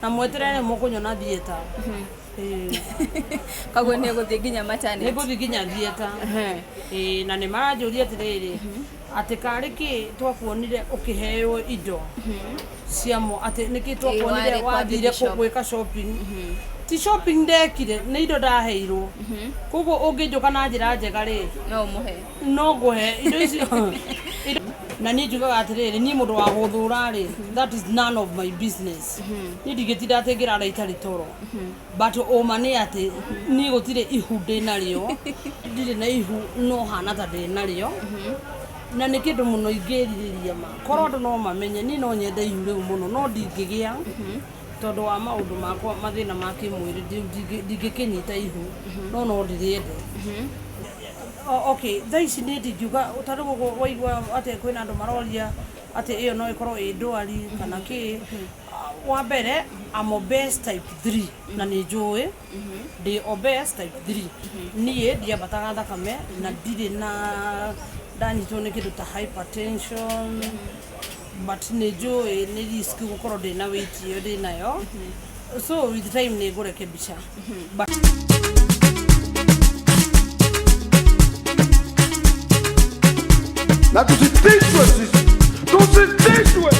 Na mweterere mũkũnyona theatre. Ĩĩ. Koguo nĩ ũgũthiĩ nginya maternity? Nĩ ngũthiĩ nginya theatre. Ĩĩ, na nĩ maranjũria atĩrĩrĩ, atĩ karĩ kĩ twakuonire ũkĩheo indo cia mo, atĩ nĩkĩ twakuonire warĩ kwa wathire beauty shop. Gwĩka shopping. Ti shopping ndekire, nĩ indo ndaheirwo. Koguo ũngĩnjũka na njĩra njega rĩ, No ũmũhe. No ngũhe indo icio. Na niĩ njugaga atĩrĩrĩ, niĩ mũndũ wa gũthũra rĩ, that is none of my business. Niĩ ndingĩtinda atĩ ngĩrara itarĩ toro, but ũma nĩ atĩ niĩ gũtirĩ ihu ndĩ narĩo, ndirĩ na ihu, no hana ta ndĩ narĩo, na nĩ kĩndũ mũno ingĩrirĩria ma korwo andũ no mamenye. Niĩ no nyende ihu rĩu mũno, no ndingĩgĩa tondũ wa maũndũ makwa, mathĩna ma kĩmwĩrĩ. Ndingĩkĩnyita ihu, no ndĩrĩende. Okay, thaa ici niĩ ndingiuga ta rĩu ũguo waigua atĩ kwĩna andũ maroria atĩ ĩyo no ĩkorwo ĩ ndwari kana kĩ. Wa mbere, I'm obese type 3, na nĩ njũĩ ndĩ obese type 3. Niĩ ndiambataga thakame na ndirĩ na ndanyitwo nĩ kĩndũ ta hypertension, but nĩ njũĩ nĩ risk gũkorwo ndĩna weight ĩyo ndĩ nayo, so with time nĩ ngũrekebisha. But Na tusitishwe sisi, tusitishwe.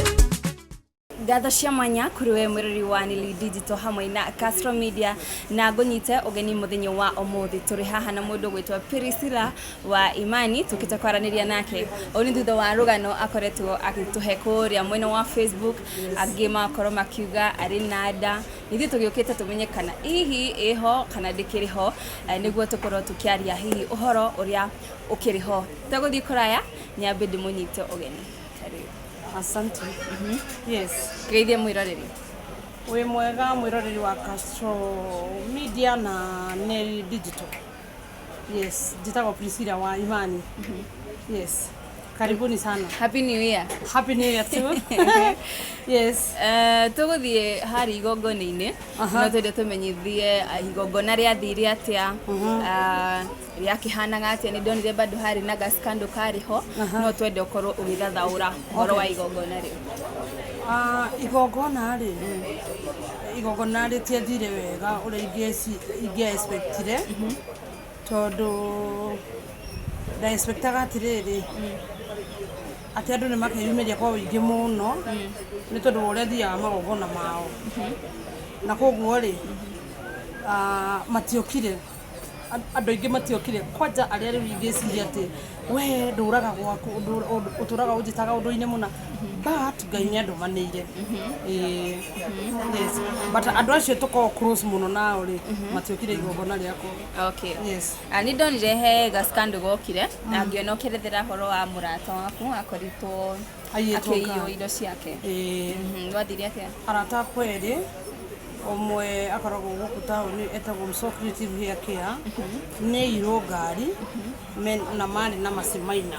Ngatho cia mwanya kũrĩ we mwĩrori wa Nili Digital hamwe na Castro Media, na ngũnyite ũgeni mũthenya wa ũmũthĩ. Tũrĩ haha na mũndũ gwĩtwo Priscilla wa Imani, tũkĩte kwaranĩria nake. Ũũ nĩ thutha wa rũgano akoretwo agĩtũhe kũrĩa mwena wa Facebook, angĩ magakorwo makiuga arĩ na nda. Ithuĩ tũgĩũkĩte tũmenye kana hihi ĩho kana ndĩkĩrĩ ho, nĩguo tũkorwo tũkĩaria hihi ũhoro ũrĩa ũkĩrĩ ho. Tagũthiĩ kũraya, nyambe ndĩmũnyite ũgeni. Karibu. Asante. Yes. Geithie mwĩroreri. Wĩ mwega mwĩroreri wa Castro Media na Neli Digital. Yes, njĩtagwo Priscilla wa Imani. Yes. Karibuni sana. Happy New Year. Happy New Year too. Yes. Tũgũthiĩ harĩa igongona-inĩ, no twende tũmenyithie igongona rĩathire atĩa, rĩakĩhanaga atĩa. Nĩ ndonire bado harĩ na gaskando karĩ ho, no twende ũkorwo ũgĩthathaũra ũhoro wa igongona rĩu. Ah, igongona rĩ, igongona rĩtiathire wega ũrĩa ingĩa expectire, tondũ nda expectaga atĩrĩrĩ, atĩ andũ nĩ makeyumĩria kwa ũingĩ mũno, nĩ tondũ wa ũrĩa thiaga magongona mao, na koguo rĩ, matiokire. Andũ aingĩ matiokire, kwanja arĩa rĩu ingĩciria atĩ we ndũraga gwaku, ũtũraga ũnjĩtaga ũndũ-inĩ mũna, but Ngai nĩ andũmanĩire. Ĩĩ, yes, but andũ acio tũkoragwo close mũno nao rĩ, matiokire igongona rĩakwa. Yes. Ah, nĩ ndonire he gaskando gokire na ngĩona ũkĩerethera ũhoro wa mũrata waku akoretwo Aiyĩtwo akĩiywo ngari. indo ciake. Ĩĩ. Gwathire atĩa? Arata akwa erĩ, ũmwe akoragwo gũkũ taũni etagwo Mso Creative Hair Care, nĩ aiyirwo ngari na marĩ na macimaina,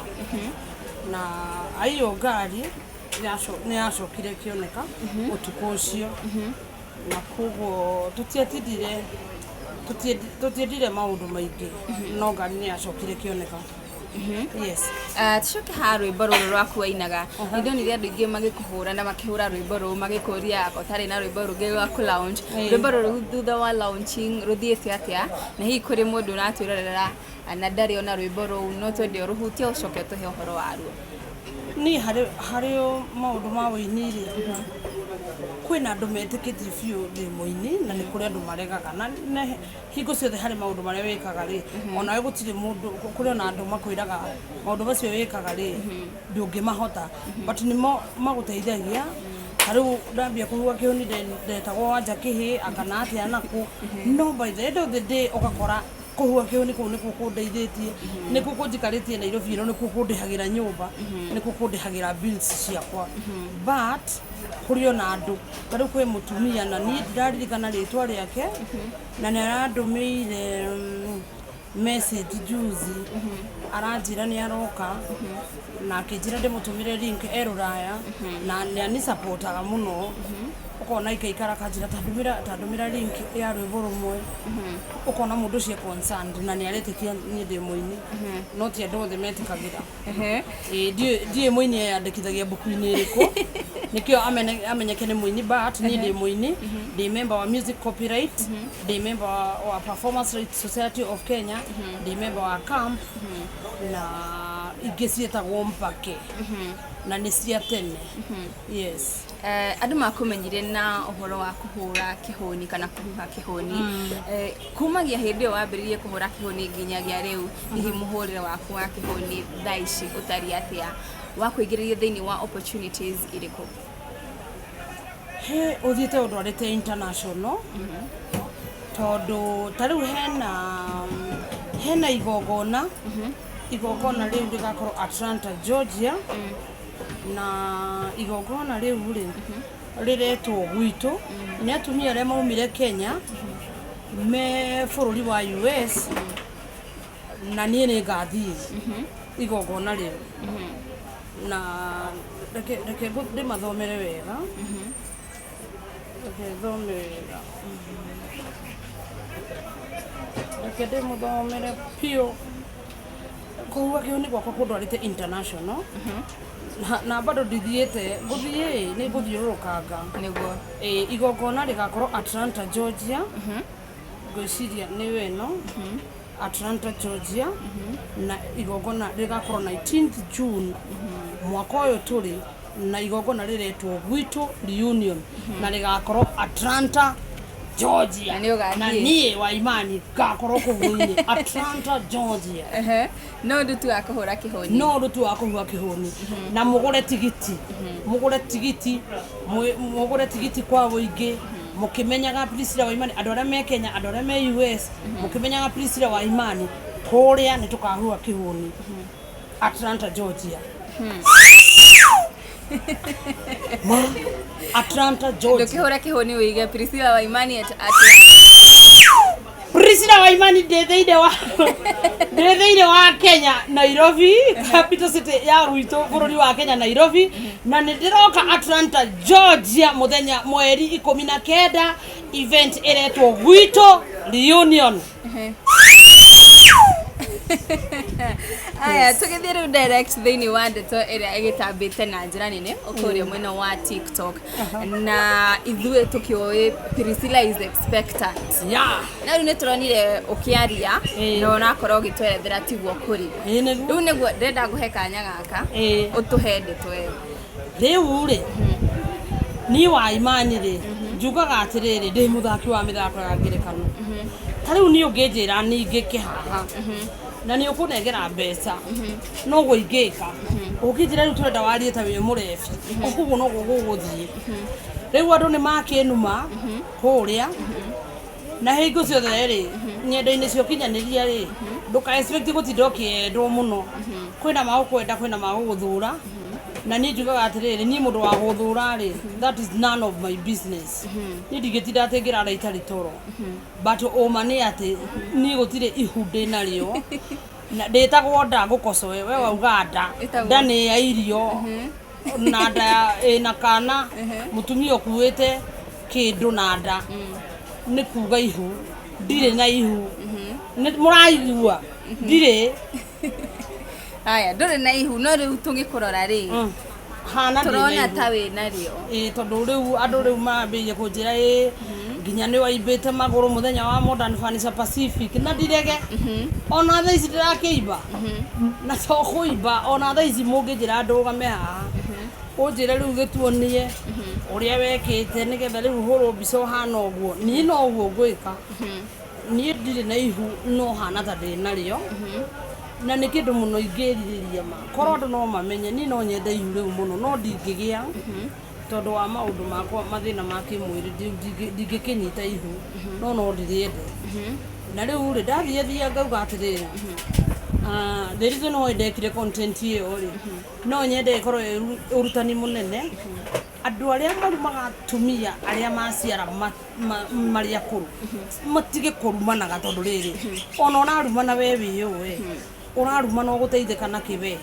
na aiywo ngari nĩ yacokire ĩkĩoneka ũtukũ ũcio, na koguo tũtiatindire, tũtiendire maũndũ maingĩ, no ngari nĩ yacokire ĩkĩoneka. Yes. Ah, tucoke ha rwĩmbo rũrũ rwaku wainaga. Nĩ ndonire andũ aingĩ magĩkũhũra na makĩhũra rwĩmbo rũu, magĩkũria ũtarĩ na rwĩmbo rũngĩ rwa kũ launch. Rwĩmbo rũrũ thutha wa launching rũthiĩte atĩa, na hihi kũrĩ mũndũ ũratwĩrorera na ndarĩ ona rwĩmbo rũu, no twende ũrũhutie ũcoke ũtũhe ũhoro waruo. Niĩ harĩ maũndũ ma ũini rĩ, kwĩna andũ metĩkĩtie biũ ndĩ mũini, na nĩ kũrĩ andũ maregaga, na hingo ciothe harĩ maũndũ marĩa wĩkaga rĩ, onawe gũtirĩ mũndũ, kũrĩ ona andũ makwĩraga maũndũ macio wĩkaga rĩ, ndũngĩmahota, but nĩmo magũteithagia. Ta rĩu ndambia kũhuha kĩhuni, ndetagwo wanja kĩhĩ kana atĩa nakũ, no by the end of the day ũgakora kũhuha kĩhuni kũu nĩkuo kũndeithĩtie, nĩkuo kũnjikarĩtie Nairobi ĩno, nĩkuo kũndĩhagĩra nyũmba, nĩkuo kũndĩhagĩra bills ciakwa. But kũrĩ ona andũ, ta rĩu kwĩ mũtumia na niĩ ndiraririkana rĩtwa rĩake, na nĩ arandũmĩire message juzi, aranjĩra nĩ aroka na akĩnjĩra ndĩmũtũmĩre link, e rũraya na nĩ anisupportaga mũno. Ũkona ikaikara akanjĩra ta ndũmĩra link ya rwĩmbo rũmwe. Ũkona mũndũ ũcio e concerned na nĩ aretĩkia niĩ ndĩ mũini, no ti andũ othe metĩkagĩra. Ĩĩ, ndiũĩ mũini eyandĩkithagia mbuku-inĩ ĩrĩkũ. Nĩkĩo amenyeke nĩ mũini, but niĩ ndĩ mũini, ndĩ member wa music copyright, ndĩ member wa Performance Rights Society of Kenya, ndĩ member wa camp na ingĩ ciĩtagwo mpake na nĩ cia tene, yes. Andũ makũmenyire na ũhoro wa kũhũra kĩhũni kana kũhuha kĩhũni. Kumagia hĩndĩ ĩyo wambĩrĩirie kũhũra kĩhũni nginyagia rĩu, hihi mũhũrĩre waku wa kĩhũni thaa ici ũtariĩ atĩa? Wakũingĩrĩria thĩinĩ wa opportunities irĩkũ? He ũthiĩte ũndwarĩte international, tondũ ta rĩu hena igongona rĩu rĩgakorwo Atlanta, Georgia, na igongona rĩu rĩ rĩretwo gwitũ nĩ atumia arĩa maumire Kenya me bũrũri wa US, na niĩ nĩ ngathiĩ igongona rĩu. Na reke ndĩmathomere wega, reke thome wega, reke ndĩmũthomere biũ. Kũhuha kĩhũni gwakwa kũndwarĩte international na bado ndithiĩte, ngũthiĩ nĩ ngũthiũrũrũkanga. Ĩ, igongona rĩgakorwo Atlanta, Georgia. Ngwĩciria nĩ ĩno Atlanta, Georgia, na igongona rĩgakorwo 19th June mwaka ũyũ tũrĩ, na igongona rĩretwo Gwitũ Reunion na rĩgakorwo Atlanta, Georgia. Na nĩ ũgathiĩ? Na niĩ wa Imani ngakorwo kũu thĩinĩ Atlanta, Georgia. No ũndũ tu wa kũhũra kĩhũni. No ũndũ tu wa kũhuha kĩhũni. Na mũgũre tigiti, mũgũre tigiti, mũgũre tigiti kwa ũingĩ, mũkĩmenyaga Priscilla wa Imani, andũ arĩa me Kenya, andũ arĩa me US, mũkĩmenyaga Priscilla wa Imani kũrĩa nĩ tũkahuha kĩhũni Atlanta, Georgia. Ma Atlanta, Georgia. Ndũkĩhũra kĩhũni wĩige Priscilla wa Imani at Priscilla wa Imani ndĩ thĩinĩ wa Kenya, Nairobi, capital city ya gwitũ bũrũri wa Kenya, Nairobi, na nĩ ndĩroka Atlanta, Georgia mũthenya mweri 19, event ĩretwo Gwitũ Reunion. Aya, tũgĩthiĩ rĩu direct thĩinĩ wa ndeto ĩrĩa ĩgĩtambĩte na njĩra nene ũkũrĩa mwena wa TikTok, na ithuĩ tũkĩũĩ Priscilla is expectant. Na rĩu nĩ tũronire ũkĩaria na ũrakorwo ũgĩtwerethera tiguo kũrĩ. Ĩĩ, nĩguo. Rĩu nĩguo ndĩrenda ngũhe kanya gaka ũtũhe ndeto ĩyo. Rĩu rĩ, niĩ wa Imani rĩ, njugaga atĩrĩrĩ, ndĩ mũthaki wa mĩthako ya ngerekano. Ta rĩu niĩ ũngĩnjĩra ningĩ haha na nĩ ũkũnengera mbeca, noguo ingĩka. Ũngĩnjĩra rĩu tũrenda warie ta wĩ mũrebi, ũguo noguo gũgũthiĩ. Rĩu andũ nĩ makĩnuma kũrĩa na hingo ciothe rĩ, ng'enda-inĩ cia ũkinyanĩria rĩ, ndũka expect gũtinda ũkĩendwo mũno. Kwĩna magũkwenda, kwĩna magũgũthũra, na niĩ njugaga atĩrĩrĩ, niĩ mũndũ wa gũthũra rĩ, that is none of my business. Niĩ ndingĩtinda atĩ ngĩrara itarĩ toro, but ũma nĩ atĩ niĩ gũtirĩ ihu ndĩ narĩo na ndĩtagwo nda ngũkocoe we wauga nda. Ĩtagwo- Nda nĩ ya irio na nda ĩna kana mũtumia ũkuĩte kĩndũ na nda nĩ kuga ihu. Ndirĩ na ihu. Nĩ mũraigua ndirĩ. Aya, ndũrĩ na ihu, no rĩu tũngĩkũrora rĩ, Hana ndĩ na tũrona ihu. ta wĩ narĩo. Ĩ, tondũ rĩu andũ rĩu mambĩrĩirie kũnjĩra ĩ nginya nĩ waimbĩte magũrũ mũthenya wa Modern Furniture Pacific, na ndirege ona thaa ici ndĩrakĩimba, na to kũimba, ona thaa ici mũngĩnjĩra ndũgame haha ũnjĩre rĩu gĩtuonie ũrĩa wekĩte nĩgetha rĩu hũrwo mbica ũhana ũguo, niĩ no ũguo ngwĩka. Niĩ ndirĩ na ihu, no hana ta ndĩ narĩo, na nĩ kĩndũ mũno ingĩrirĩria ma korwo andũ no mamenye. Niĩ no nyende ihu rĩu mũno, no ndingĩgĩa tondũ wa maũndũ makwa, mathĩna ma kĩmwĩrĩ. Ndingĩkĩnyita ihu, no ndĩrĩende. Na rĩu rĩ, ndathiĩ thia ngauga atĩrĩrĩ, the reason why ndekire content ĩyo rĩ, no nyende ĩkorwo ĩ ũrutani mũnene andũ arĩa marumaga atumia arĩa maciara marĩ akũrũ matige kũrumanaga, tondũ rĩrĩ, ona ũrarumana we wĩyũĩ ũrarumana ũgũteithĩka na kĩ? We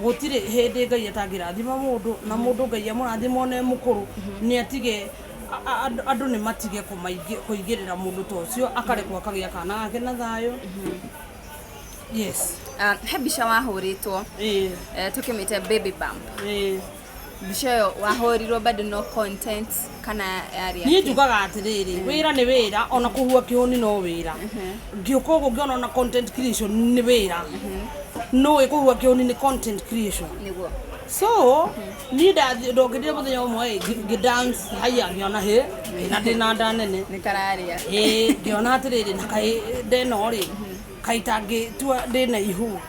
gũtirĩ hĩndĩ Ngai atangĩrathima mũndũ, na mũndũ Ngai amũrathima ona e mũkũrũ, nĩ atige andũ nĩ matige kũingĩrĩra mũndũ ta ũcio, akarekwo akagĩa kana gake na thayũ, yes. He mbica wahũrĩtwo, tũkĩmĩte baby bump. Mbica ĩyo wahũrirwo bado no content kana yarĩ Niĩ atĩa? njugaga atĩrĩrĩ, wĩra nĩ wĩra, ona kũhua kĩhũni no wĩra. Ngĩũka ũguo ngĩona ona content creation nĩ wĩra. Nũĩ kũhua kĩhũni nĩ content creation. Nĩguo. So niĩ ndokĩrire mũthenya ũmwe ĩ, ngĩ dance haiya, ngĩona hĩ na ndĩna nda nene. Nĩ kararĩa. Ĩĩ, ngĩona atĩrĩrĩ, na kaĩ ndeno rĩ, kaĩ tangĩtua ndĩna ihu,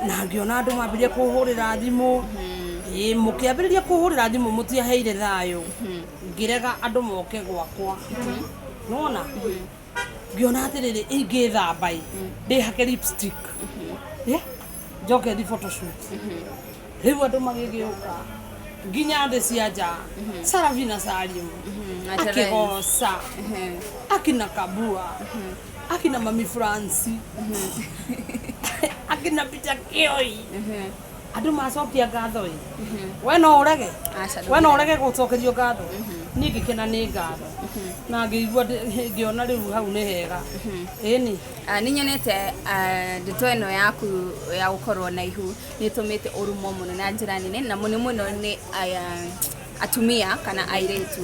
na ngĩona andũ mambĩrĩria kũhũrĩra thimũ. Ĩĩ, mũkĩambĩrĩria kũhũrĩra thimũ, mũtiaheire thayũ, ngĩrega andũ moke gwakwa. Nona ngĩona atĩrĩrĩ, ingĩthamba ĩ, ndĩhake lipstick, njoke thi photoshoot. Rĩu andũ magĩgĩũka nginya thĩ cia nja, Sarafina Salim Na Terence. Akĩgoca akina Kabua, akina Mami Franci, akina Peter Kioi. Andũ macokia ngatho ĩ, we no ũrege? Aca. We no ũrege gũcokerio ngatho? Niĩ ngĩkena nĩ ngatho na ngĩigua ngĩona rĩu hau nĩ hega, ĩni. Ah, nĩ nyonete, ah, ndeto ĩno yaku ya gũkorwo na ihu nĩ ĩtũmĩte ũrumwo mũno na njĩra nene, na mũno mũno nĩ aya atumia kana airĩtu.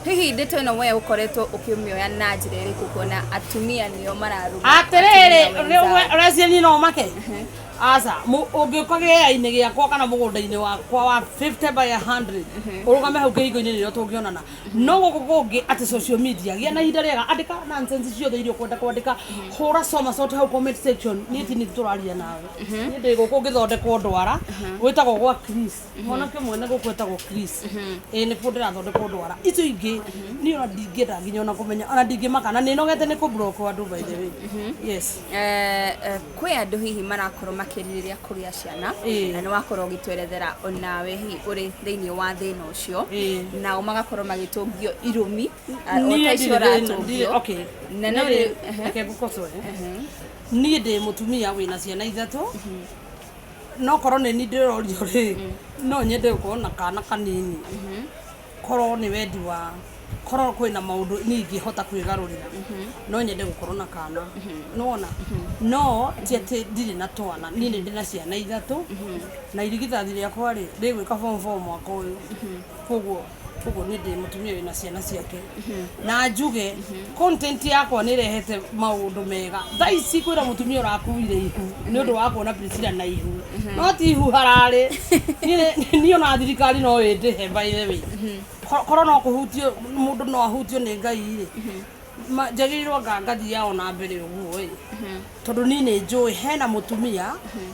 Hihi ndeto ĩno we ũkoretwo ũkĩmĩoya na njĩra ĩrĩkũ, kuona atumia nĩo mararuma Atĩrĩrĩ, atumia wenzao? Ũreciria niĩ no make? Aca. Ũngĩũka gĩea-inĩ gĩakwa kana mũgũnda-inĩ wakwa wa 50 by 100, ũrũgame hau kĩhingo-inĩ, nĩrĩo tũngĩonana. No gũkũ kũngĩ atĩ social media, gĩa na ihinda rĩega, andĩka nonsense ciothe iria ũkwenda kwandĩka, hũra soma sote hau comment section. Niĩ ti nĩ tũraria nawe. Niĩ ndĩ gũkũ ngĩthondekwo ndwara, gwĩtagwo gwa Chris, mwanake mwene gũkũ etagwo Chris. Ĩĩ, nĩkuo ndĩrathondekwo ndwara. Icio ingĩ niĩ ona ndingĩenda nginya ona kũmenya, ona ndingĩmaka, na nĩnogete nĩ kũ-block andũ, by the way. Yes. Kwĩ andũ hihi marakorwo makĩrirĩria kũgĩa ciana, na nĩ wakorwo ũgĩtwerethera onawe hihi ũrĩ thĩinĩ wa thĩna ũcio, nao magakorwo magĩtũngio irumi, ah, o Niĩ ta icio ndirĩ thĩna- ũratũngio. Okay. Na no Niĩ reke ngũkocoe. Niĩ ndĩ mũtumia wĩna ciana ithatũ. No korwo nĩ ni ndĩrorio rĩ, no nyende gũkorwo na kana kanini, korwo nĩ wendi wa korwo kwĩna maũndũ niĩ ingĩhota kwĩgarũrĩra, no nyende gũkorwo na kana. Nĩwona, no ti atĩ ndirĩ na twana. Niĩ nĩ ndĩ na ciana ithatũ, na irigithathi rĩakwa rĩ rĩgwĩka form four mwaka ũyũ. Koguo niĩ ndĩ mũtumia wĩna ciana ciake, na njuge content yakwa nĩ ĩrehete maũndũ mega. Thaa ici kwĩna mũtumia ũrakuire ihu nĩ ũndũ wa kuona Priscilla na ihu, no ti ihu hararĩ. Niĩ ona thirikari no ĩndĩhe, by the way. Korwo no kũhutio, mũndũ no ahutio nĩ Ngai rĩ, njagĩrĩirwo anga ngathiaga ona mbere ũguo ĩ, tondũ niĩ nĩ njũĩ hena mũtumia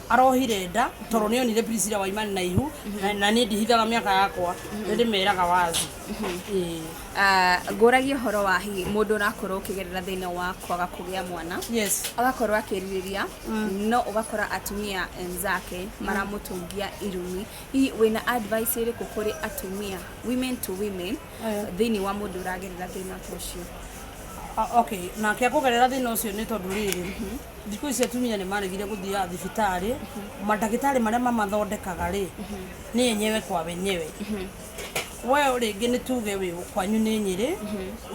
arohire nda tondũ nĩ onire Priscilla Waimani na ihu, na niĩ ndihithaga mĩaka yakwa, nĩ ndĩmeraga wazi. Ĩĩ. Ah, ngũragia ũhoro wa hihi mũndũ ũrakorwo ũkĩgerera thĩna wa kwaga kũgĩa mwana, agakorwo akĩrirĩria, no ũgakora atumia enzake maramũtũngia irumi. Hihi wĩna advice ĩrĩkũ kũrĩ atumia, women to women, Aya. thĩinĩ wa mũndũ ũragerera thĩna ta ũcio? Ah, okay, nake akũgerera thĩna ũcio nĩ tondũ rĩrĩ, thikũ ici atumia nĩ maregire gũthiaga thibitarĩ. Mandagĩtarĩ marĩa mamathondekaga rĩ, nĩ enyewe kwa wenyewe. We rĩngĩ nĩ tuge wĩ kwanyu nĩ Nyĩrĩ,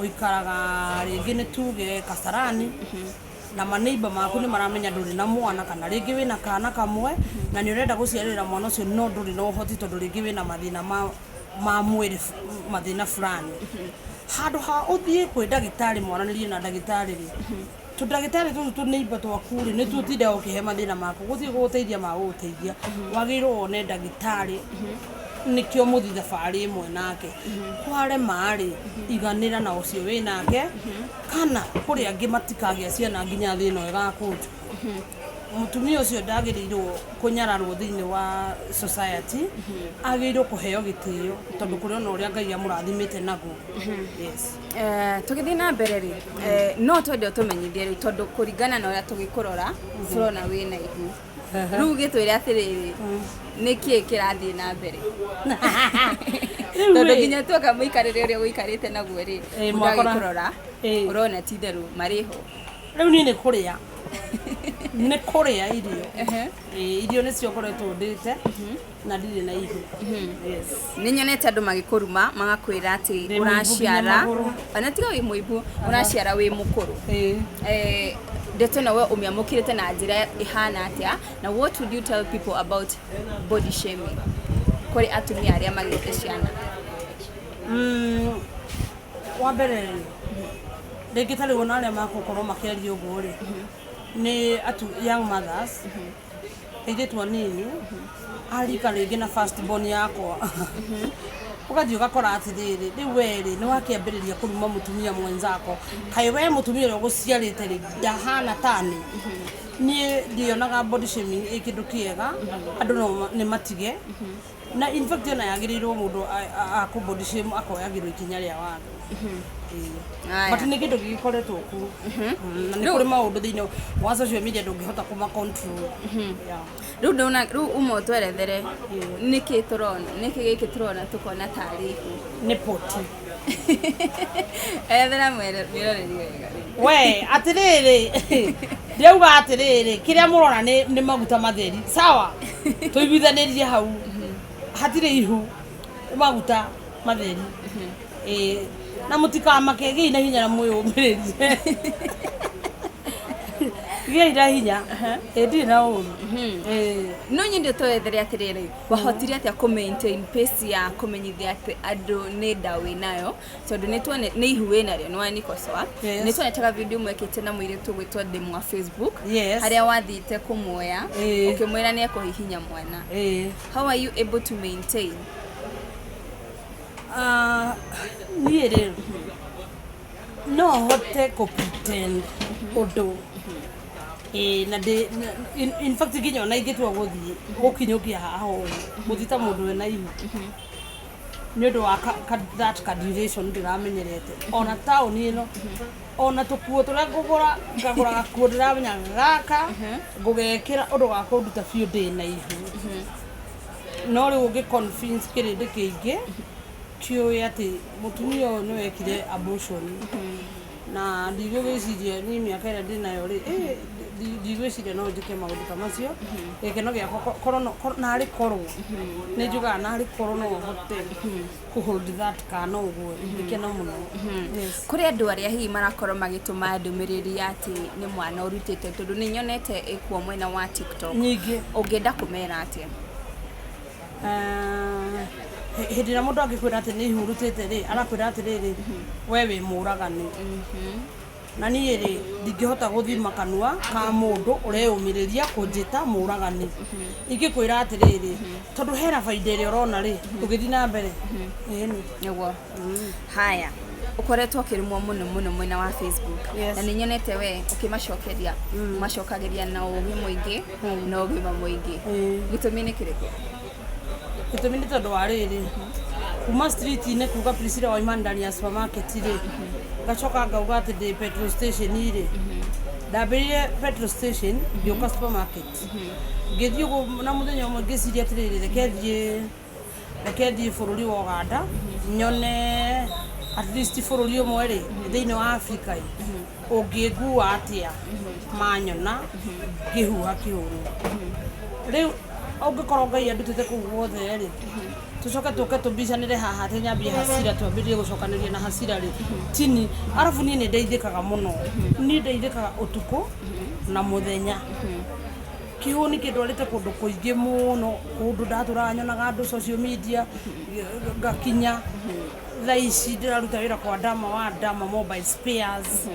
ũikaraga rĩngĩ nĩ tuge Kasarani, na maneiba maku nĩ maramenya ndũrĩ na mwana, kana rĩngĩ wĩna kana kamwe na nĩ ũrenda gũciarĩra mwana ũcio, no ndũrĩ na ũhoti tondũ rĩngĩ wĩna mathĩna ma mwĩrĩ, mathĩna fulani. Handũ ha ũthiĩ kwĩ ndagĩtarĩ mwaranĩrie na ndagĩtarĩ rĩ, tũndagĩtarĩ tũtũ tũneiba twaku rĩ, nĩ tũtindaga ũkĩhe mathĩna maku, gũtirĩ gũgũteithia magũgũteithia. Wagĩrĩirwo wone ndagĩtarĩ nĩkĩo mũthi thabarĩ ĩmwe nake. Kwarema rĩ, iganĩra na ũcio wĩ nake, kana kũrĩ angĩ matikagĩa ciana nginya thĩ ĩno ĩgakũnjwo. Mũtumia ũcio ndagĩrĩirwo kũnyararwo thĩinĩ wa society, agĩrĩirwo kũheo gĩtĩo tondũ kũrĩ ona ũrĩa Ngai amũrathimĩte naguo. Yes. Tũgĩthiĩ na mbere rĩ, no twende ũtũmenyithie rĩu, tondũ kũringana na ũrĩa tũgĩkũrora tũrona wĩna ihu rĩu, gĩtwĩre atĩrĩrĩ, nĩkĩĩ kĩrathiĩ na mbere? Rĩu Tondũ rĩ, nginya tuoka mũikarĩre ũrĩa ũikarĩte naguo rĩ, Ĩ, mũndũ agĩkũrora ũrona ti itherũ marĩ ho. Rĩu niĩ nĩ kũrĩa irio. Ĩ, irio nĩcio ngoretwo ndĩte na ndirĩ na ihu. Yes. Nĩ nyonete andũ magĩkũruma magakwĩra atĩ Ndĩ mũimbu nginya ũraciara magũrũ. Ona tiga wĩ mũimbu, ũraciara wĩ mũkũrũ. Ndeto ĩno we ũmĩamũkĩrĩte na njĩra ĩhana atĩa, na what would you tell people about body shaming? Kũrĩ atumia arĩa magĩte ciana. Wa mbere rĩ, rĩngĩ ta rĩu ona arĩa magũkorwo makĩaria ũguo rĩ, nĩ atu young mothers, airĩtu anini arika rĩngĩ na first born yakwa, ũgathiĩ ũgakora atĩrĩrĩ, rĩu we rĩ, nĩ wakĩambĩrĩria kũruma mũtumia mwenzako. Kaĩ we mũtumia ũrĩa ũgũciarĩte rĩ, ndahana tani? Niĩ ndionaga body shaming ĩ kĩndũ kĩega. Andũ no nĩ matige, na in fact ona yagĩrĩirwo mũndũ akũ body shame akoyagĩrwo ikinya rĩa watho. Ĩĩ. Aya. But nĩ kĩndũ gĩgĩkoretwo kuo. Na nĩ kũrĩ maũndũ thĩinĩ wa social media ndũngĩhota kũma control. Yeah. Rĩu ndona rĩu uma ũtwerethere nĩkĩ tũrona, nĩkĩ gĩkĩ tũrona tũkona tarĩ ihu? Nĩ poti. Erethera mwĩroreri wega rĩu. We atĩrĩrĩ, ndĩrauga atĩrĩrĩ, kĩrĩa mũrona nĩ maguta matheri. Sawa, tũiguithanĩrie hau, hatirĩ ihu, nĩ maguta matheri. Ĩĩ, na mũtikamake, gĩai na hinya na mwĩyũmĩrĩrie, gĩai na hinya. Ĩĩ, ndirĩ na ũru. Ĩĩ. No nyende twerethere atĩrĩrĩ, wahotire atĩa kũ maintain pace ya kũmenyithia atĩ andũ nĩ nda wĩnayo, tondũ nĩ tuone nĩ ihu wĩnarĩo nĩ wanikocoa? Yes. Nĩ tuonetaga video mwekĩte na mũirĩtu ũgwĩtwo Demu wa Facebook, Yes. harĩa wathiĩte kũmuoya, ũkĩmwĩra nĩ ekũhihinya mwana. How are you able to maintain? Ah, niĩ rĩ, no hote kũ pretend ũndũ. Ĩĩ, na ndĩ in fact nginya ona ingĩtua gũthiĩ gũkinyũkia haha ũguo, gũthiĩ ta mũndũ wĩna ihu, nĩ ũndũ wa that ka duration ndĩramenyerete, ona taũni ĩno, ona tũkuo tũrĩa ngũgũra, ngagũra gakuo ndĩramenya gaka ngũgekĩra ũndũ wa kũnduta biũ ndĩna ihu. No rĩu ũngĩ convince kĩrĩndĩ kĩingĩ kĩũĩ atĩ mũtumia ũyũ nĩ wekire abortion, na ndigũgĩciria niĩ mĩaka ĩrĩa ndĩnayo rĩ, ndigwĩciria no njĩke maũndũ ta macio. Gĩkeno gĩakwa korwo narĩ korwo nĩ njugaga narĩ korwo no hote kũ hold that kana ũguo ingĩkena mũno. Yes. Kũrĩ andũ arĩa hihi marakorwo magĩtũma ndũmĩrĩri ya atĩ nĩ mwana ũrutĩte, tondũ nĩ nyonete ĩkuo mwena wa TikTok, Nyingĩ. Ũngĩenda kũmera atĩa? Ah, hĩndĩ ĩrĩa mũndũ angĩkwĩra atĩ nĩ ihurutĩte rĩ, arakwĩra atĩrĩrĩ, we wĩ mũragani. Na niĩ rĩ, ndingĩhota gũthima kanua ka mũndũ ũreyũmĩrĩria kũnjĩta mũragani. Ingĩkwĩra atĩrĩrĩ, tondũ hena baida ĩrĩa ũrona rĩ, ũgĩthiĩ na mbere. Ĩni. Nĩguo. Haya, ũkoretwo ũkĩrumwo mũno mũno mwena wa Facebook. Yes. Na nĩ nyonete we ũkĩmacokeria, macokagĩria na ũgĩ mũingĩ na ũgima mũingĩ. Gĩtũmi nĩ kĩrĩkũ? Gĩtũmi nĩ tondũ wa rĩrĩ, kuma street-inĩ kuga Priscilla waima ndani ya supermarket rĩ, ngacoka ngauga atĩ ndĩ petrol station rĩ. Ndambĩrĩire petrol station, ngĩũka supermarket, ngĩthiĩ ũguo, na mũthenya ũmwe ngĩciria atĩrĩrĩ, reke thiĩ bũrũri wa Uganda nyone at least bũrũri ũmwe rĩ thĩinĩ wa Africa ĩ ũngĩngua atĩa manyona ngĩhuha kĩhũnũ. Rĩu ũngĩkorwo Ngai andutĩte kũu guothe rĩ, tũcoke tũke tũmbicanĩre haha atĩ nyambie hasira, twambĩrĩrie gũcokanĩria na hasira rĩ, tini. Arabu niĩ nĩ ndeithĩkaga mũno, niĩ ndeithĩkaga ũtukũ na mũthenya. Kĩhũni kĩndwarĩte kũndũ kũingĩ mũno, kũndũ ndatũraga nyonaga andũ social media ngakinya. Thaa ici ndĩraruta wĩra kwa Dama wa Dama Mobile Spares,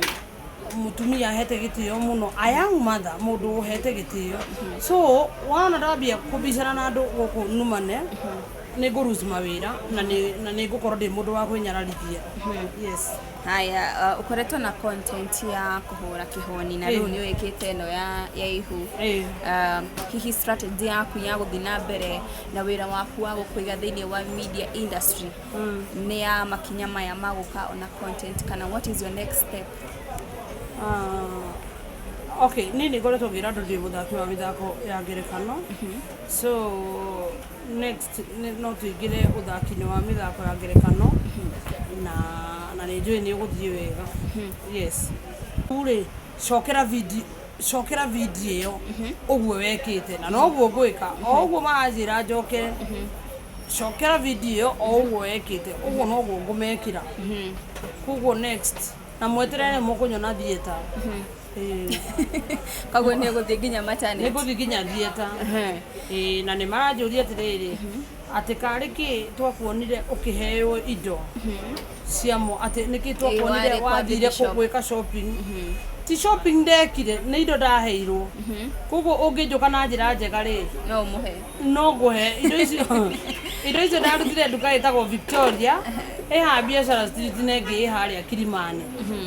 mũtumia ahete gĩtĩo mũno, a young mother, mũndũ ũhete gĩtĩo. So wona ndambia kũbicana na andũ gũkũ numane, nĩ ngũ lose mawĩra na nĩ ngũkorwo ndĩ mũndũ wa kwĩnyararithia. Yes. Haya, ũkoretwo na content ya kũhũra kĩhoni na rĩu nĩ wĩkĩte ĩno ya ihu. Hihi strategy yaku ya gũthiĩ na mbere na wĩra waku wa gũkũiga thĩinĩ wa media industry nĩ ya makinya maya ma gũka ona content, kana what is your next step? Ah, okay, niĩ nĩ ngoretwo ngĩra andũ ndĩ mũthaki wa mĩthako ya ngerekano, so next no tũingĩre ũthaki-inĩ wa mĩthako ya ngerekano, na nĩ njũĩ nĩ ũgũthiĩ wega. Yes. Rĩu rĩ, cokera video ĩyo ũguo wekĩte, na noguo ngwĩka o ũguo maranjĩra njokere. Cokera video ĩyo o ũguo wekĩte, ũguo noguo ngũmekĩra. Koguo next na mweterere mũkũnyona theatre. Ĩĩ. Koguo nĩ ũgũthiĩ nginya Nĩ maternity? Ngũthiĩ nginya theatre. Ĩĩ, na nĩ maranjũria atĩrĩrĩ, Atĩ karĩ kĩ twakuonire ũkĩheo indo cia mo, atĩ nĩkĩ twakuonire warĩ kwa wathire baby shop. Gwĩka shopping? Ti shopping ndekire, nĩ indo ndaheirwo. Koguo ũngĩnjũka na njĩra njega rĩ, no ũmũhe. No ngũhe indo icio. Indo icio ndarutire nduka ĩtagwo Victoria, ĩ haha Biashara Street, na ĩngĩ ĩ harĩa Kilimani.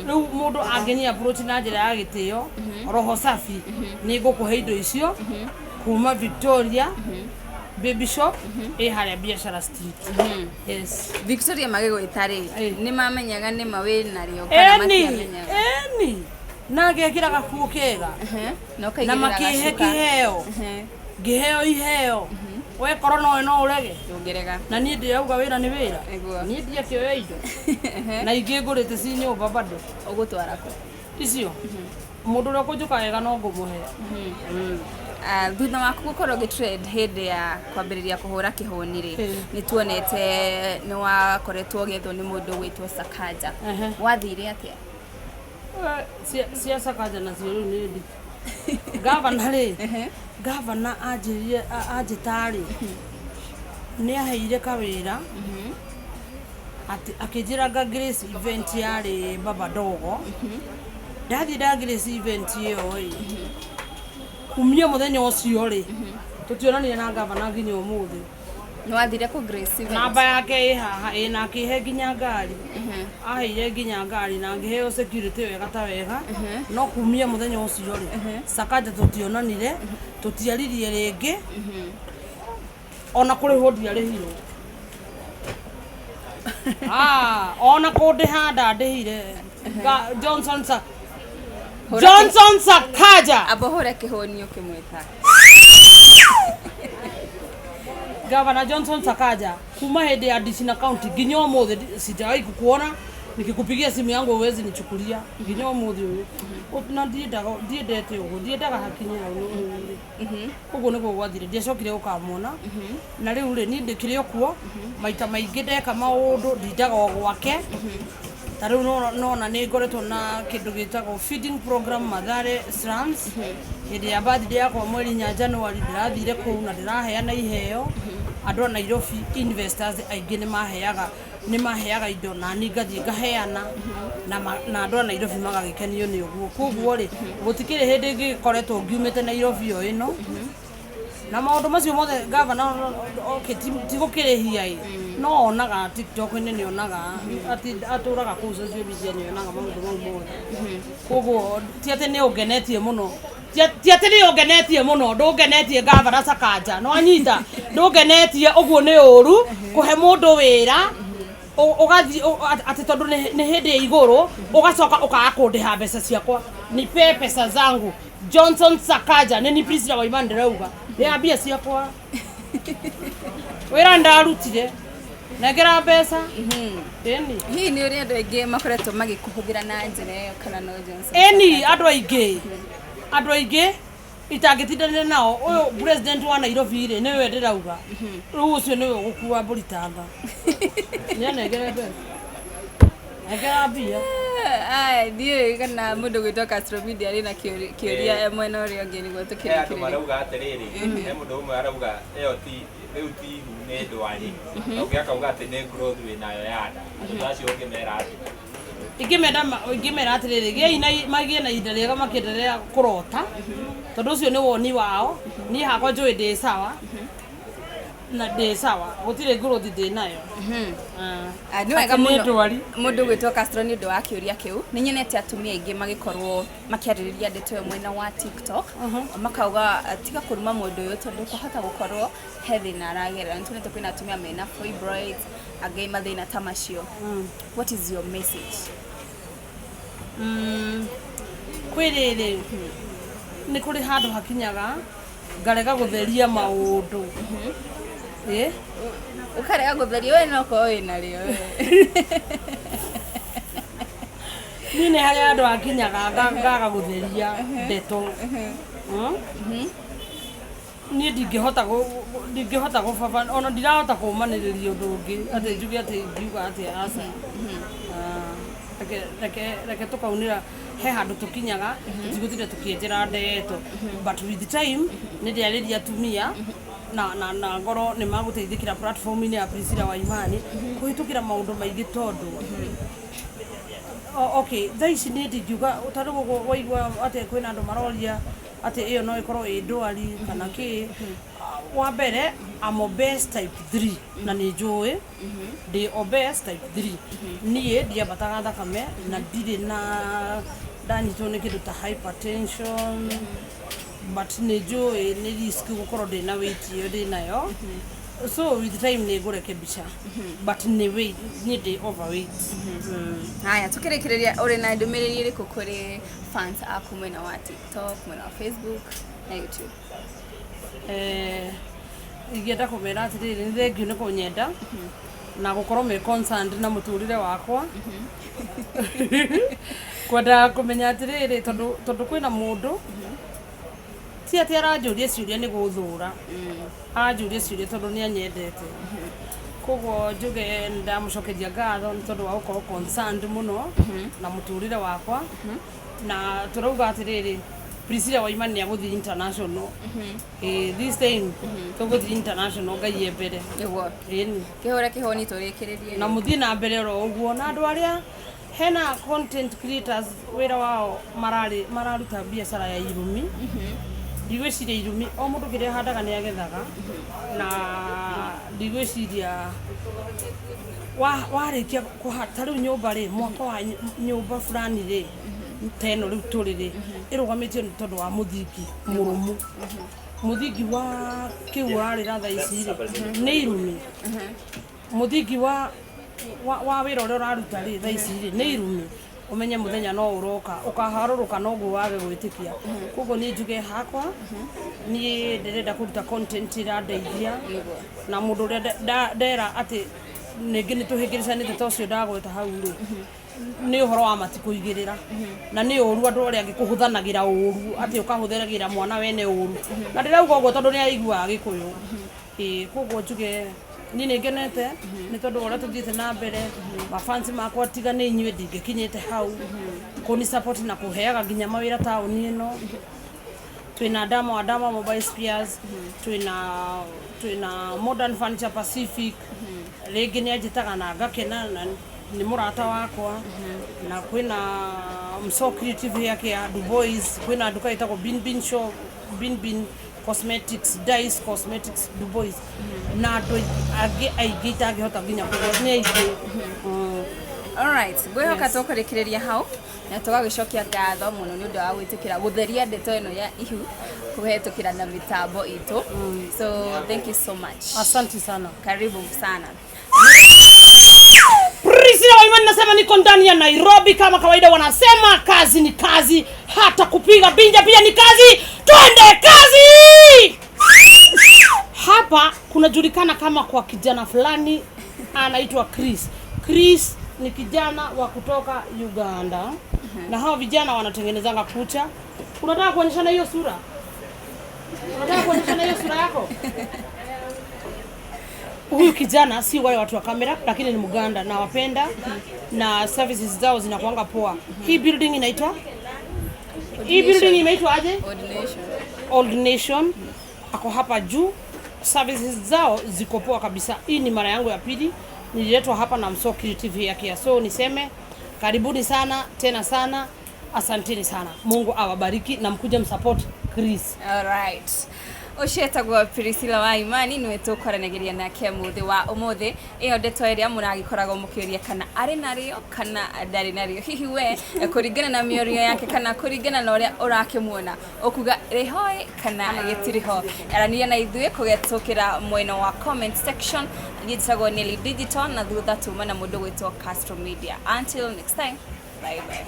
Rĩu mũndũ angĩni approach na njĩra ya gĩtĩo, roho safi, nĩ ngũkũhe indo icio kuma Victoria Baby Shop ĩ harĩa Biashara Street, yes. Victoria magĩgwĩta rĩ, nĩ mamenyaga nĩ ma wĩ narĩo kana Eni. matiamenyaga? Eni, na ngekĩra gakuo kega na na ũkaigĩrĩra makĩhe gacuka. kĩheo, ngĩheo iheo. Wekorwo nowe no ũrege. Ndũngĩrega. Na niĩ ndĩrauga wĩra nĩ wĩra. Nĩguo. Niĩ ndiakĩoya indo na ingĩ ngũrĩte ci nyũmba bado. Ũgũtwara kũ? Icio mũndũ ũrĩa ũkũnjũka wega no ngũmũhe. Ah, thutha waku gũkorwo ũgĩtrend hĩndĩ ya kwambĩrĩria kũhũra kĩhũni rĩ, nĩ tuonete nĩ wakoretwo ũgĩethwo nĩ mũndũ ũgwĩtwo Sakaja. Wathire atĩa? Eh, cia Sakaja nacio rĩu nĩ nditũ. Gavana rĩ, gavana anjĩrire, anjĩta rĩ, nĩ aheire kawĩra atĩ akĩnjĩra nga Grace event yarĩ Baba Dogo. Ndathiĩ nda Grace event ĩyo ĩ, kumia mũthenya ũcio rĩ, tũtionanire na gavana nginya ũmũthĩ. Nĩ wathire kũ Grace event? Namba yake ĩ haha ĩ, na akĩhe nginya ngari, aheire nginya ngari na ngĩheo security wega ta wega. No kumia mũthenya ũcio rĩ, Sakaja tũtionanire, tũtiaririe rĩngĩ, ona kũrĩhwo ndiarĩhirwo. Ah, ona kũndĩha ndandĩhire. Johnson Sa Hũra Johnson Sakaja. Amba ũhũre kĩhũni ũkĩmwĩta. Gavana Johnson Sakaja, kuma hĩndĩ ya Dishina County nginya ũmũthĩ sijawahi kukuona. Nikikupigia simu yangu huwezi nichukulia nginya ũmũthĩ ũyũ. Na ndiendaga, ndiendete ũguo, ndiendaga hakinye hau rĩ. Ũguo nĩguo gwathire, ndiacokire gũkamwona. Na rĩu rĩ, niĩ ndĩkĩrĩ o kuo maita maingĩ, ndeka maũndũ ndindaga o gwake. Ta rĩu nona nĩ ngoretwo na kĩndũ gĩtagwo feeding program Mathare slums. Hĩndĩ ya birthday yakwa mweri 4 January, ndĩrathire kũu na ndĩraheana iheo. Andũ a Nairobi, investors aingĩ nĩ maheaga indo na niĩ ngathiĩ ngaheana na andũ a Nairobi magagĩkenio nĩ ũguo. Koguo rĩ, gũtikĩrĩ hĩndĩ ĩngĩ koretwo ngiumĩte Nairobi o ĩno na maũndũ macio mothe. Gavana, okay, ti gũkĩrĩhia ĩ, no onaga TikTok-inĩ, nĩ onaga atĩ atũraga kũu social media, nĩ onaga maũndũ mau mothe. Koguo ti atĩ nĩ ũngenetie mũno, ti atĩ nĩ ũngenetie mũno, ndũngenetie gavana Sakaja, no anyita ndũngenetie ũguo. Nĩ ũru kũhe mũndũ wĩra, ũgathiĩ atĩ tondũ nĩ hĩndĩ ya igũrũ, ũgacoka ũkaga kũndĩha mbeca ciakwa. Nipe pesa zangu, Johnson Sakaja. Nĩ ni Priscilla Waimani ndĩrauga, rĩha mbia ciakwa. Wĩra ndarutire, nengera mbeca, ĩni. Hihi nĩ ũrĩ andũ aingĩ makoretwo magĩkũhũthĩra na njĩra ĩyo kana no Johnson? Ĩni, andũ aingĩ, andũ aingĩ itangĩtindanĩra nao. Ũyũ president wa Nairobi rĩ, nĩwe ndĩrauga rĩu, ũcio nĩwe ũgũkua mbũri tamba. Nĩanengere mbeca, nengera mbia. Aya, ndiũĩ kana mũndũ gwĩtwo Castro Media arĩ na kĩũria e mwena ũrĩa ũngĩ nĩguo He andũ tũkĩrĩkĩrĩrie. Marauga atĩrĩrĩ, he mũndũ ũmwe arauga ĩyo ti rĩu ti ihu, nĩ ndwari, na ũngĩ akauga atĩ nĩ growth wĩnayo ya nda. Andũ ta acio ũngĩmera atĩa? Ingĩmera atĩrĩrĩ, gĩai na magĩe na ihinda rĩega makĩenderea kũrota, tondũ ũcio nĩ woni wao. Niĩ hakwa njũĩ ndĩ sawa na ndĩ sawa, gũtirĩ growth ndĩ nayo. Ah. Ah, nĩ wega Atĩ nĩ mũno ndwari. Mũndũ gwĩtwo Castro, nĩ ũndũ wa kĩũria kĩu, nĩ nyonete atumia aingĩ magĩkorwo makĩarĩrĩria ndeto ĩyo mwena wa TikTok, makauga ah, tiga kũruma mũndũ ũyũ tondũ kwahota gũkorwo he thĩna aragerera. Nĩ tuonete kwĩna atumia mena fibroids, angĩ mathĩna ta macio. What is your message? Kwĩ rĩrĩ, nĩ kũrĩ handũ hakinyaga ngarega gũtheria maũndũ. Ĩ. Ũkarega gũtheria, we no korwo wĩ narĩo we. Niĩ nĩ harĩ handũ hakinyaga ngaga gũtheria ndeto. Niĩ ndingĩhota gũbaba, ona ndirahota kũmanĩrĩria ũndũ ũngĩ atĩ njuge atĩ ngiuga atĩ aca. Ah, reke tũkaunĩra he handũ tũkinyaga, tũtigũtinda tũkĩenjera ndeto, but with time nĩ ndĩarĩria atumia. Na na na ngorwo nĩ magũteithĩkĩra platform-inĩ ya Priscilla wa Imani kũhĩtũkĩra maũndũ maingĩ tondũ okay, thaa ici niĩ ndingiuga ta rĩu ũguo waigua atĩ kwĩna andũ maroria atĩ ĩyo no ĩkorwo ĩ ndwari kana kĩ. Wa mbere, I'm obese type 3 na nĩ njũĩ ndĩ obese type 3. Niĩ ndiambataga thakame na ndirĩ na ndanyitwo nĩ kĩndũ ta hypertension, but nĩ njũĩ nĩ risk gũkorwo ndĩna weight ĩyo ndĩnayo, so with time nĩ ngũrekebisha, but nĩ weight, niĩ ndĩ overweight. Haya, tukĩrĩkĩrĩria, ũrĩ na ndũmĩrĩri ĩrĩkũ kũrĩ fans aku mwena wa TikTok, mwena wa Facebook na YouTube? Ingĩenda kũmera atĩrĩrĩ, nĩ thengiũ nĩ kũnyenda na gũkorwo me concerned na mũtũrĩre wakwa, kwenda kũmenya atĩrĩrĩ, tondũ kwĩna mũndũ ti atĩ aranjũria ciũria nĩ gũthũra, aranjũria ciũria tondũ nĩ anyendete. Koguo njuge nĩ ndamũcokeria ngatho nĩ tondũ wa gũkorwo concerned mũno na mũtũrĩre wakwa. Na tũrauga atĩrĩrĩ, Priscilla Waimani nĩ agũthiĩ international. This time tũgũthiĩ international, Ngai e mbere. Nĩguo. Ĩni. Kĩhũre kĩhũni tũrĩkĩrĩrie. Na mũthiĩ na mbere oro ũguo na andũ arĩa hena content creators, wĩra wao mararĩ mararuta biacara ya irumi. Ndigwĩciria irumi, o mũndũ kĩrĩa ahandaga nĩ agethaga, na ndigwĩciria warĩkia ta rĩu nyũmba rĩ, mwako wa nyũmba fulani rĩ, ta ĩno rĩu tũrĩ rĩ, ĩrũgamĩtio nĩ tondũ wa mũthingi mũrũmu. Mũthingi wa kĩu ũrarĩra thaa ici rĩ, nĩ irumi. Mũthingi wa wĩra ũrĩa ũraruta rĩ, thaa ici rĩ, nĩ irumi. Ũmenye mũthenya no ũroka ũkaharũrũka noguo wage gwĩtĩkia. Koguo niĩ njuge hakwa, niĩ ndĩrenda kũruta content ĩrandeithia, na mũndũ ũrĩa ndera atĩ ningĩ nĩ tũhĩngĩrĩcanĩte ta ũcio ndagweta hau rĩ, nĩ ũhoro wa matikũigĩrĩra, na nĩ ũru andũ arĩa angĩ kũhũthanagĩra ũru, atĩ ũkahũthagĩra mwana wene ũru, na ndĩrauga ũguo tondũ nĩ aiguaga Gĩkũyũ. Ĩĩ, koguo njuge niĩ nĩ ngenete nĩ tondũ wa ũrĩa tũthiĩte na mbere. Mafansi makwa, tiga nĩ inyuĩ ndingĩkinyĩte hau kũni support na kũheaga nginya mawĩra taũni ĩno. Twĩna Dama wa Dama Mobile Spares, twĩna Modern Furniture Pacific, rĩngĩ nĩ anjĩtaga na ngakena na nĩ mũrata wakwa, na kwĩna Mso Creative Hair Care Du Boys, kwĩna nduka ĩtagwo Bin Bin Shop, Bin Bin Cosmetics, Dice Cosmetics Du Boys, na andũ angĩ aingĩ itangĩhota nginya kũgwa, nĩ aingĩ. Alright, ngwĩhoka tũkũrĩkĩrĩria hau na tũgagĩcokia ngatho mũno nĩ ũndũ wa gwĩtĩkĩra gũtheria ndeto ĩno ya ihu kũhetũkĩra na mĩtambo itũ. So thank you so much. Asante sana. Karibu sana. Priscilla Waimani nasema niko ndani ya Nairobi kama kawaida, wanasema kazi ni kazi, hata kupiga binja pia ni kazi. Twende kazi! Hapa kunajulikana kama kwa kijana fulani anaitwa Chris. Chris ni kijana wa kutoka Uganda, na hawa vijana wanatengenezanga kucha. Unataka kuonyeshana hiyo sura? Unataka kuonyeshana hiyo sura yako? Huyu kijana si wale watu wa kamera, lakini ni Muganda na wapenda na services zao zinakuanga poa. Hii building inaitwa, hii building inaitwa aje? Old Nation. Old Nation. Ako hapa juu, services zao ziko poa kabisa. Hii ni mara yangu ya pili nililetwa hapa na Mso Creative Hair Care. So niseme karibuni sana tena sana, asanteni sana. Mungu awabariki na mkuje msupport Chris. Alright. Ũcio etagwo Priscilla wa Imani, nĩwe tũkwaranagĩria nake mũthĩ wa ũmũthĩ. Ĩyo ndeto ĩrĩa mũragĩkoragwo mũkĩũria kana arĩ narĩo kana ndarĩ narĩo, hihi we kũringana na mĩorio yake kana kũringana na ũrĩa ũrakĩmuona, ũkuga rĩhoĩ kana gĩtirĩ ho? Aranĩria na ithuĩ kũhetũkĩra mwena wa comment section. Niĩ njĩtagwo Nelly Digital, na thutha tuma na mũndũ gwĩtwo Castro Media. Until next time, bye bye.